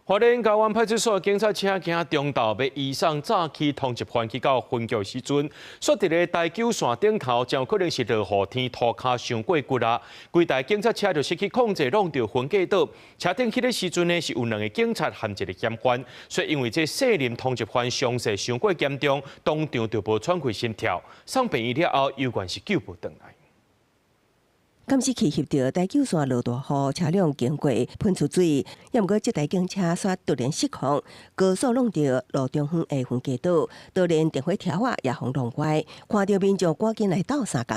花蓮甲灣派出所警察車今中晝欲移送早期通緝犯去到分局時陣，煞佇咧台九線頂頭，真有可能是落雨天塗跤傷過骨力，規台警察車就失去控制，挵著分隔島。車頂彼个時陣呢，是有兩个警察和一个嫌犯，所以因為這四名通緝犯傷勢傷過嚴重，當場就無喘氣心跳，送病院了後，猶原是救無轉來。監視器翕著台九線落大雨，車輛經過噴出水，猶毋過這台警車煞突然失控，高速挵著路中央的分隔島，就連電火柱仔也予挵歪，看著民眾趕緊來鬥相共。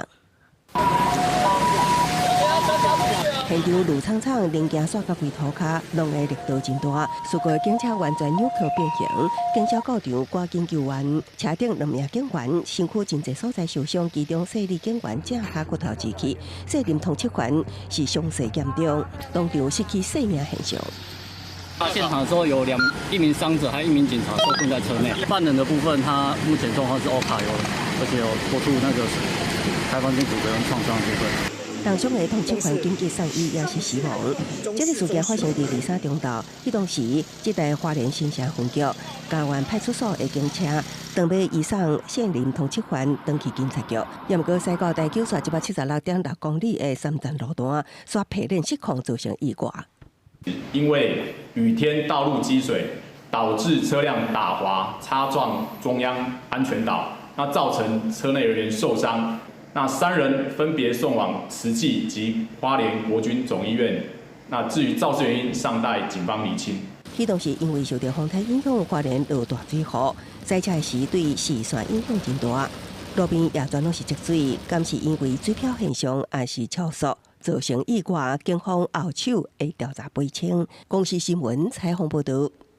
現場霧蒼蒼，零件煞共規塗跤，挵的力道真大，事故警車完全扭曲變形，警消到場趕緊救援，車頂兩名警員身軀真濟所在受傷，其中細膩警員正跤骨頭折去，細林通緝犯是傷勢嚴重，當場失去性命現象。現場的時候有一名傷者，還有一名警察受困在車內。犯人的部分，他目前狀況是 OK，而且有多處那個開放性骨折跟創傷的部分。重傷的通緝犯緊急送醫，也是死亡。這个事件發生佇23中晝，彼當時這台花蓮新城分局嘉灣派出所的警車，當欲移送現任通緝犯轉去警察局，猶毋過駛到台九線176.6公里的三站路段，煞迫輪失控造成意外。因為雨天道路積水，導致車輛打滑擦撞中央安全島，那造成車內人員受傷。那三人分別送往慈濟及花蓮國軍總醫院。那至於肇事原因，尚待警方釐清。彼當時因為受著風颱影響，花蓮落大水雨，駛車時對視線影響真大，路邊也全攏是積水，敢是因為水漂現象，抑是超速造成意外？警方後手會調查釐清。公視新聞採訪報導。